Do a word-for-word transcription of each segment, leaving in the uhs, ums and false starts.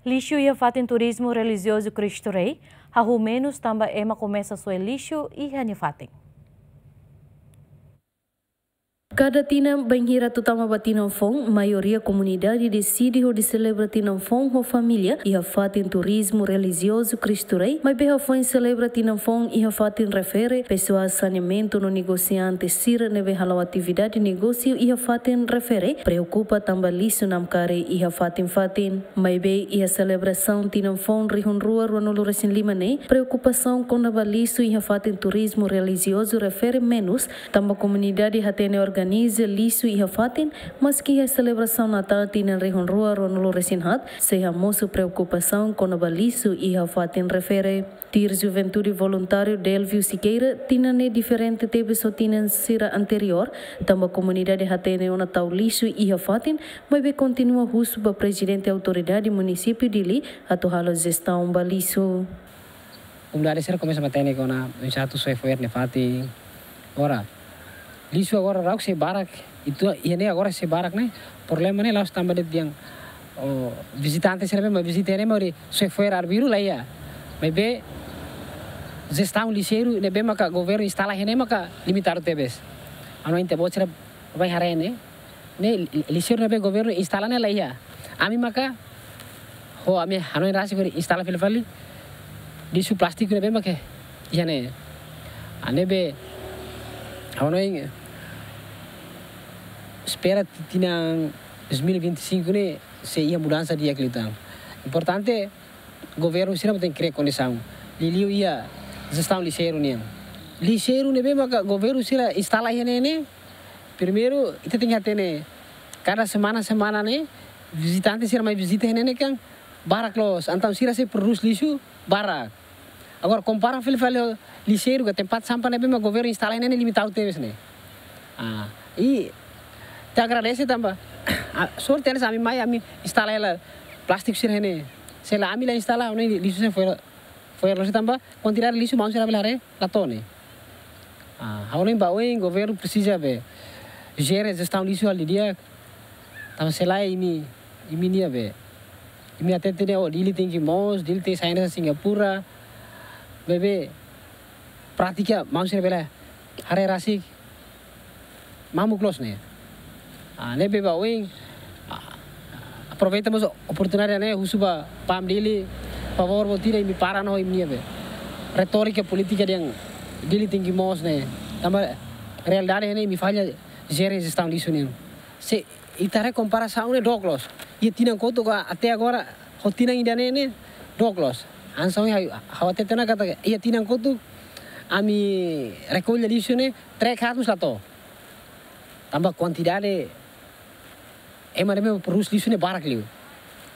Lixu iha fatin turizmu relijiozu Cristo Rei hahú menus tanba ema komesa soe lixu iha nia fatin. Kada tinan bainhira atu tama ba tinan foun, maioria komunidade deside hodi selebra tinan foun ho família iha fatin turizmu relijiozu Cristo Rei, maibé hafoin selebra tinan foun iha fatin refere, pesoál saneamentu no negosiante sira ne'ebé hala'o atividade negósiu iha fatin refere preokupa tanba lixu namkari iha fatin-fatin. Maibé iha selebrasaun tinan foun rihun rua ruanulu resin lima ne'e, preokupasaun kona-ba lixu iha fatin turizmu relijiozu refere menus, tanba komunidade hatene organiza lixu iha fatin, maski iha selebrasaun Natál tinan rihun rua ruanulu resin haat sei hamosu preokupasaun kona-ba lixu iha fatin refere. Tuir Juventude Voluntáriu Delvio Siqueira, tinan ne'e diferente tebes ho tinan sira anteriór, tanba komunidade hatene ona tau lixu iha fatin, maibé kontinua husu ba Prezidente Autoridade Munisípiu Dili atu halo jestaun ba lixu. Komunidade sira komesa matenek ona, oinsá atu soe fo'er nia fatin. Agora, lixu agora rak sei barak, ita iha ne'e agora sei barak ne'e, problema ne'e la'ós tanba de'it dehan, oh, vizitante sira ne'ebé mak vizita ne'e mak hodi soe fo'er arbiru laiha. Maibé jestaun lixeiru ne'ebé maka governu instala iha ne'e maka limitadu tebes. Ha'u hanoin ita-boot sira baibain haree ne'e, ne'e li-, lixeiru ne'ebé governu instala ne'e laiha. Ami maka ho ami hanoin rasik hodi instala fila fali lixu plástiku ne'ebé maka iha ne'e. Ah, ne'ebé ha'u hanoin espera tinan dois mil e vinte e cinco ne'e sei iha mudansa di'ak liután. Importante governu sira mak tenke kria kondisaun. Liuliu iha jestaun lixeiru nian. Lixeiru ne'ebé maka governu sira instala iha ne'e ne'e, primeiru ita tenke hatene kada semana-semana ne'e vizitante sira mai vizita iha ne'e ne'e kan barak loos, entaun sira sei prodús lixu barak. Agora, kompara fila fali ho lixeiru ka tempat sampah ne'ebé mak governu instala iha ne'e ne'e limitadu tebes ne'e. Ah, i ita agradese tanba, ah, sorte hanesan ami mai, ami instala hela plástiku sira iha ne'e. Se lae ami la instala, ne'e lixu sei fo'er, fo'er loos tanba kuantidade lixu maun sira bele haree la to'o ne'e. Ah, ha'u hanoin ba oin governu presiza be jere jestaun lixu halo didi'ak. Tanba se lae imi, imi-nia be, imi hatete dehan, oh, Dili tenke moos, Dili tenke sai hanesan Singapura. Maibé prátika maun sira bele haree rasik mamuk loos ne'e. Ah, ne'ebé ba oin, ah, aproveita mós oportunidade ne'e husu ba PAM Dili, favór boot ida imi para ona ho imi-nia be retórika polítika dehan Dili tenke moos ne'e. Tanba realidade ne'e imi falla jere jestaun lixu nian. Se ita haree komparasaun ne'e dook loos. Iha tinan kotuk até agora, ho tinan ida-ne'e ne'e dook loos. Hanesan ohin ha'u, ha'u hatete ona katak iha tinan kotuk ami rekolla lixu ne'e trek haat mós la to'o. Tanba kuantidade ema ne'ebé prodús lixu ne'e barak liu.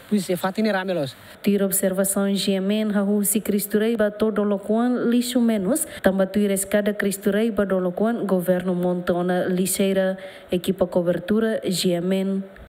Depois iha fatin ne'e rame loos. Tuir observasaun GMN, hahú husi Cristo Rei ba to'o Dolok Oan lixu menus, tanba tuir eskada Cristo Rei ba Dolok Oan governu monta ona lixeira. Ekipa kobertura GMN.